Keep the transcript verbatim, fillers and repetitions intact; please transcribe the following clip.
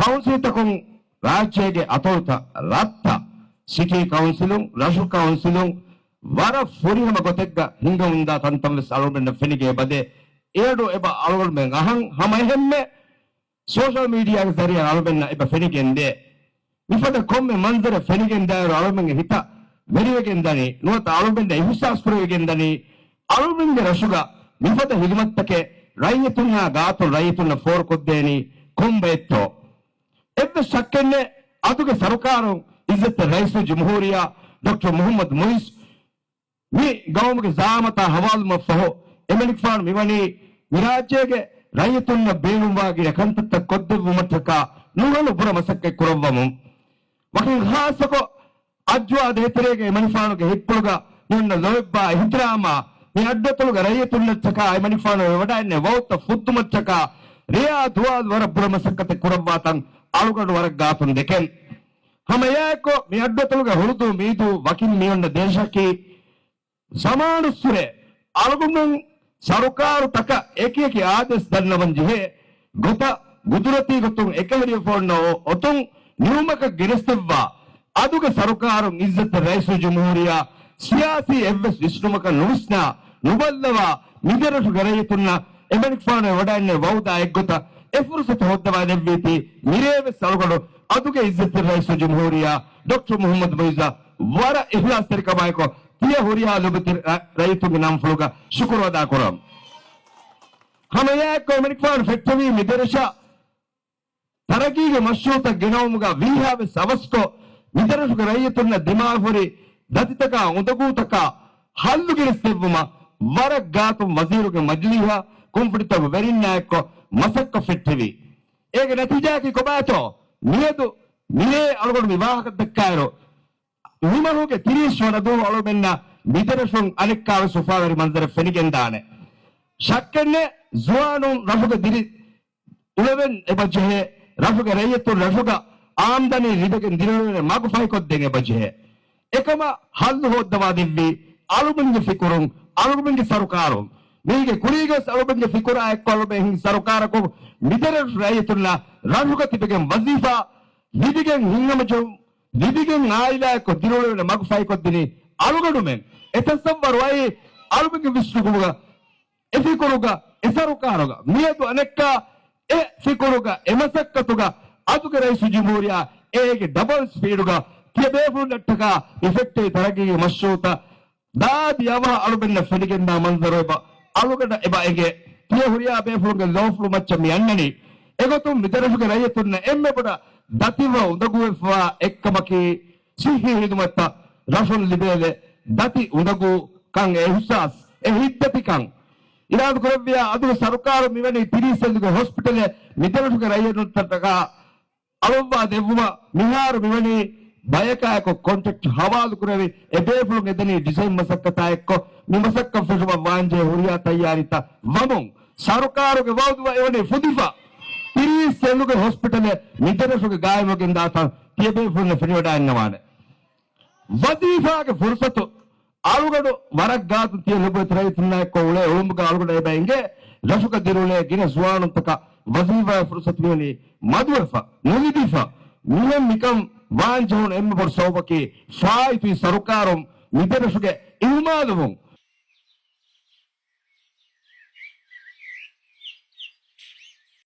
ކައުންސިލްތަކުން ރާއްޖޭގެ އަތޮޅުތައް ރަށްތައް، ސިޓީ ކައުންސިލުން، ރަށު ކައުންސިލުން ވަރަށް ފުރިހަމަ ގޮތެއްގަ ހިންގަމުންދާ ތަންތަން ވެސް އަޅުގަނޑަށް ފެނިގެން އެބަދޭ. އެއަޑު އެބަ އަޅުގަނޑުމެން އަހަން ހަމަ އެހެންމެ ސޯޝަލް މީޑިއާގެ ޒަރީއާ އަޅުމެންނަށް އެބަ ފެނިގެންދޭ. މިފަދަ ކޮންމެ މަންޒަރެއް ފެނިގެންދާއިރު އަޅުމެންގެ ހިތަށް ވެރިވެގެން ދަނީ، ނުވަތަ އަޅުމެންނަށް އިހުސާސް ކުރެވިގެން ދަނީ، އަޅުމެންގެ ރަށުގަ މިފަދަ ހިދުމަތްތަކެއް ރައްޔިތުންނާ ގާތުން ރައްޔިތުންނަށް ފޯރުކޮށްދޭނީ ކޮންބައެއްތޯ؟ އެއްވެސް ޝައްކެއްނެއް، އަދުގެ ސަރުކާރުން އިއްޒަތްތެރި ރައީސުލްޖުމްހޫރިއްޔާ ޑޮކްޓަރ މުޙައްމަދު މުޢިއްޒު މި ގައުމުގެ ޒަޢާމަތާ ހަވާލުވުމަށްފަހު، އެމަނިކުފާނު މިވަނީ މިރާއްޖޭގެ ރައްޔިތުންނަށް ބޭނުންވާ ގިނަ ކަންތައްތައް ކޮށްދެއްވުމަށްޓަކާ ނުހަނު ބުރަ މަސައްކަތް ކުރައްވަމުން. ވަކިން ޚާއްޞަކޮށް، އައްޒުވާ ދޭތެރޭގެ އެމަނިކުފާނުގެ ހިތްޕުޅުގަ މި އޮންނަ ލޯތްބާ އިޙްތިރާމާ، މި އައްޑުއަތޮޅުގެ ރައްޔިތުންނަށްޓަކާ އެމަނިކުފާނު ވެވަޑައިގެންނެވި ވައުދުތައް ފުއްދުމަށްޓަކާ ރެޔާ ދުވާލު ވަރަށް ބުރަ މަސައްކަތެއް ކުރައްވާ ތަން އަޅުގަނޑު ވަރަށް ގާތުން ދެކެން. ހަމަ އެއާއެއްކޮށް، މި އައްޑުއަތޮޅުގެ ހުޅުދޫ މީދޫ ވަކިން މި އޮންނަ ދޭށަކީ، ޒަމާނުއްސުރެ އަޅުގަނޑު ސަރުކާރުތަކަށް އެކިއެކި އާދޭސް ދަންނަވަން ޖެހޭ ގޮތަށް ގުދުރަތީ ގޮތުން އެކަހެރިވެފަ އޮންނަ އޮ-، އޮތުން ނިމުމަކަށް ގެނެސްދެއްވާ، އަދުގެ ސަރުކާރުން އިއްޒަތްތެރި ރައީސުލްޖުމްހޫރިއްޔާ ސިޔާސީ އެއްވެސް ވިސްނުމަކަށް ނުވިސްނާ، ނުބައްލަވާ، މިދެރަށުގެ ރައްޔިތުންނަށް އެމަނިކުފާނު ވެވަޑައިގެންނެވި ވައުދާ އެއްގޮތަށް އެ ފުރުސަތު ހޯއްދަވާ ދެއްވީތީ، މިރޭވެސް އަޅުގަނޑު އަދުގެ އިއްޒަތްތެރި ރައީސުލްޖުމްހޫރިއްޔާ ޑޮކްޓަރ މުޙައްމަދު މުޢިއްޒަށް ވަރަށް އިޚްލާޞްތެރިކަމާއެކު، ތިޔަ ހުރިހާ ލޮބުވެތި ރަ-، ރައްޔިތުންގެ ނަންފުޅުގަ ޝުކުރު އަދާކުރަން. ހަމައެއާއެއްކޮށް، އެމަނިކުފާނު ފެއްޓެވީ މިދެރަށަށް ތަރައްގީގެ މަޝްރޫޢުތައް ގެނައުމުގަ ވީހާވެސް އަވަސްކޮށް، މިދެރަށުގެ ރައްޔިތުންނަށް ދިމާވެފަ ހުރި ދަތިތަކާ އުނދަގޫތަކާ ހައްލު ގެނެސްދެއްވުމަށް ވަރަށް ގާތުން ވަޒީރުގެ މަޖިލީހަށް ކުންފުނިތަކުގެ ވެރިންނާއެއްކޮށް މަސައްކަތް ފެއްޓެވި. އޭގެ ނަތީޖާއަކީ ކޮބާތޯ؟ މިއަދު މިރޭ އަޅުގަނޑު މި ވާހަކަ ދައްކާއިރު، މިމަހުގެ ތިރީސް ވަނަ ދުވަހު އަޅުމެންނަށް މިދެރަށުން އަނެއްކާވެސް އުފާވެރި މަންޒަރެއް ފެނިގެންދާނެ. ޝައްކެއްނެއް، ޒުވާނުން ރަށުގަ ދިރި އުޅެވެން އެބަޖެހޭ، ރަށުގެ ރައްޔިތުން ރަށުގަ އާމްދަނީ ލިބެގެން ދިރިއުޅެން މަގު ފަހިކޮށްދޭން އެބަޖެހޭ. އެކަމަށް ހައްލު ހޯއްދަވާ ދެއްވީ އަޅުމެންގެ ފިކުރުން، އަޅުމެންގެ ސަރުކާރުން. މީގެ ކުރީގަސް އަޅުމެންގެ ފިކުރާ އެއްކޮށް އަޅުމެން ހިން ސަރުކާރަކުން މިދެރަށު ރައްޔިތުންނަށް ރަށުގަ ތިބެގެން ވަޒީފާ ލިބިގެން ހިތްހަމަޖެހުން ލިބިގެން އާއިލާއެއްކޮށް ދިރިއުޅެވޭނެ މަގު ފަހިކޮށްދިނީ އަޅުގަނޑުމެން. އެ ތަސައްވަރު އައީ އަޅުމެންގެ ވިސްނުމުގަ، އެ ފިކުރުގަ، އެ ސަރުކާރުގަ. މިއަދު އަނެއްކާ އެ ފިކުރުގަ، އެ މަސައްކަތުގަ އަދުގެ ރައީސުލްޖުމްހޫރިއްޔާ އޭގެ ޑަބަލް ސްޕީޑުގަ ތިޔަބޭފުޅުންނަށްޓަކާ މި ފެއްޓެވި ތަރައްގީގެ މަޝްރޫޢުތައް ދާދި އަވަހަށް އަޅުމެންނަށް ފެނިގެންދާ މަންޒަރު އެބަ އަޅުގަނޑަށް އެބަ އެނގޭ. ތިޔަ ހުރިހާ ބޭފުޅުންގެ ލޯފުޅު މައްޗަށް މި އަންނަނީ. އެގޮތުން މިދެރަށުގެ ރައްޔިތުންނަށް އެންމެ ބޮޑަށް ދަތިވެ އުނދަގޫވެފަވާ އެއްކަމަކީ، ސިއްހީ ހިދުމަތްތައް ރަށުން ލިބޭލެ ދަތި އުނދަގޫކަން، އެ އިޙްސާސް، އެ ހިތްދަތިކަން. އިރާދަކުރެއްވިޔާ އަދުގެ ސަރުކާރުން މިވަނީ ތިރީސް އެއްލުގެ ހޮސްޕިޓަލެއް މިދެރަށުގެ ރައްޔިތުންތަކަށް އަޅުއްވާ ދެއްވުމަށް މިހާރު މިވަނީ ބަޔަކާއެކު ކޮންޓްރެކްޓް ހަވާލުކުރެވި، އެ ބޭފުޅުން އެދެނީ ޑިޒައިން މަސައްކަތާ އެއްކޮށް، މި މަސައްކަތް ފެށުމަށް ވާންޖެހޭ ހުރިހާ ތައްޔާރީތައް ވަމުން، ސަރުކާރުގެ ވައުދު އެވަނީ ފުދިފަ، ތިރީސް އެއްލުގެ ހޮސްޕިޓަލެއް މިދެރަށުގެ ގާއިމްވެގެން ދާތަން ތިޔަބޭފުޅުންނަށް ފެނިވަޑައިގަންނަވާނެ. ވަޒީފާގެ ފުރުސަތު އަޅުގަނޑު ވަރަށް ގާތުން ތިޔަ ލޮބުވެތި ރައްޔިތުންނާއެކު އުޅޭ އުޅުމުގަ އަޅުގަނޑަށް އެބަ އެނގޭ، ރަށުގަ ދިރިއުޅޭ ގިނަ ޒުވާނުންތަކަށް ވަޒީފާގެ ފުރުސަތު މިވަނީ މަދުވެފަ، ނުލިބިފަ. މިހެން މިކަން ވާން ޖެހުނު އެންމެ ބޮޑު ސަބަބަކީ، ފާއިތުވި ސަރުކާރުން މިދެރަށުގެ އިހުމާލުވުން.